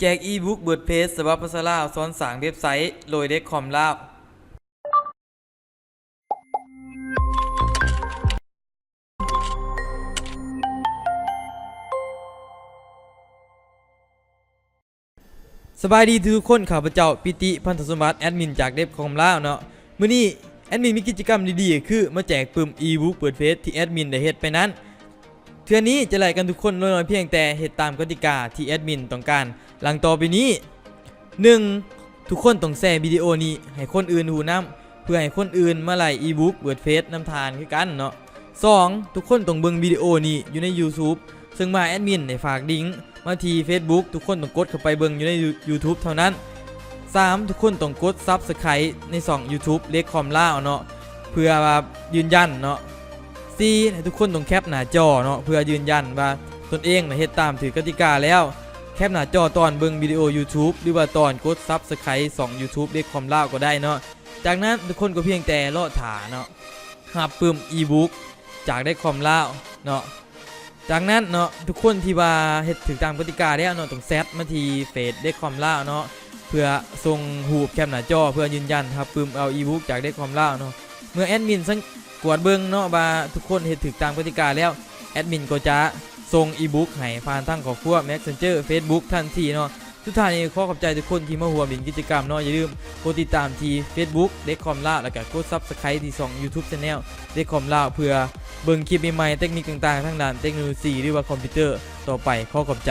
ແຈກອີບຸກ WordPress ສະບັບພາສາລາວ ສອນສ້າງເວັບໄຊ ໂດຍ ເດັກຄອມລາວ. ສະບາຍດີທຸກໆຄົນ, ຂ້າພະເຈົ້າ ປິຕິ ພັນທະສົມບັດ ແອດມິນຈາກ ເດັກຄອມລາວ ເນາະ. ມື້ນີ້ແອດມິນມີກິດຈະກຳດີໆ ຄືມາແຈກປຶ້ມອີບຸກ WordPress ທີ່ແອດມິນໄດ້ເຮັດໄປນັ້ນ. ເທື່ອນີ້ຈະໄລ່ກັນທຸກຄົນ ໂດຍພຽງແຕ່ເຮັດຕາມກະຕິກາທີ່ແອດມິນຕ້ອງການດັ່ງຕໍ່ໄປນີ້. ໜຶ່ງ ທຸກຄົນຕ້ອງແຊວິດີໂອນີ້ໃຫ້ຄົນອື່ນຮູ້ນຳ ເພື່ອໃຫ້ຄົນອື່ນມາໄລ່ອີບຸກ WordPress ນຳທ່ານຄືກັນເນາະ. ສອງ ທຸກຄົນຕ້ອງເບິ່ງວິດີໂອນີ້ຢູ່ໃນ YouTube ເຊິ່ງມາແອດມິນໄດ້ຝາກລິງມາທີ່ Facebook ທຸກຄົນຕ້ອງກົດເຂົ້າໄປເບິ່ງຢູ່ໃນ YouTube ເທົ່ານັ້ນ. ສາມ ທຸກຄົນຕ້ອງກົດ Subscribe ໃນຊ່ອງ YouTube ເດັກຄອມລາວເນາະ ເພື່ອວ່າຢືນຢັນເນາະ. ສີ່ ໃຫ້ທຸກຄົນຕ້ອງແຄປໜ້າຈໍເນາະ ເພື່ອຢືນຢັນວ່າຕົນເອງນະເຮັດຕາມຖືກກະຕິກາແລ້ວ. ແຄປໜ້າຈໍຕອນເບິ່ງວິດີໂອ YouTube ຫຼືວ່າຕອນກົດ Subscribe ຊ່ອງ YouTube ເດັກຄອມລາວກໍໄດ້ເນາະ. ຈາກນັ້ນທຸກຄົນກໍພຽງແຕ່ລໍຖ້າເນາະ ຮັບປຶ້ມອີບຸກຈາກເດັກຄອມລາວເນາະ. ຈາກນັ້ນເນາະ ທຸກຄົນທີ່ວ່າເຮັດຖືກຕາມກະຕິກາແລ້ວເນາະ ຕ້ອງແຊັດມາທີ່ເຟສເດັກຄອມລາວເນາະ ເພື່ອສົ່ງຮູບແຄປໜ້າຈໍ ເພື່ອຢືນຢັນຮັບປຶ້ມເອົາອີບຸກຈາກເດັກຄອມລາວເນາະ. ເມື່ອແອດມິນສັງ ກວດເບິ່ງເນາະວ່າທຸກຄົນເຮັດຖືກຕາມກະຕິກາແລ້ວ ແອດມິນກໍຈະສົ່ງອີບຸກໃຫ້ຜ່ານທາງຄອບຄົວ Messenger Facebook ທັນທີເນາະ. ສຸດທ້າຍນີ້ຂໍຂອບໃຈທຸກຄົນທີ່ມາຮ່ວມຫຼິ້ນກິດຈະກຳເນາະ. ຢ່າລືມກົດຕິດຕາມທີ່ Facebook ເດັກຄອມລາວ ແລ້ວກໍກົດ Subscribe ທີ່ຊ່ອງ YouTube Channel ເດັກຄອມລາວ ເພື່ອເບິ່ງຄລິບໃໝ່ໆ ເຕັກນິກຕ່າງໆ ທາງດ້ານເຕັກໂນໂລຊີ ຫຼືວ່າຄອມພິວເຕີຕໍ່ໄປ. ຂໍຂອບໃຈ.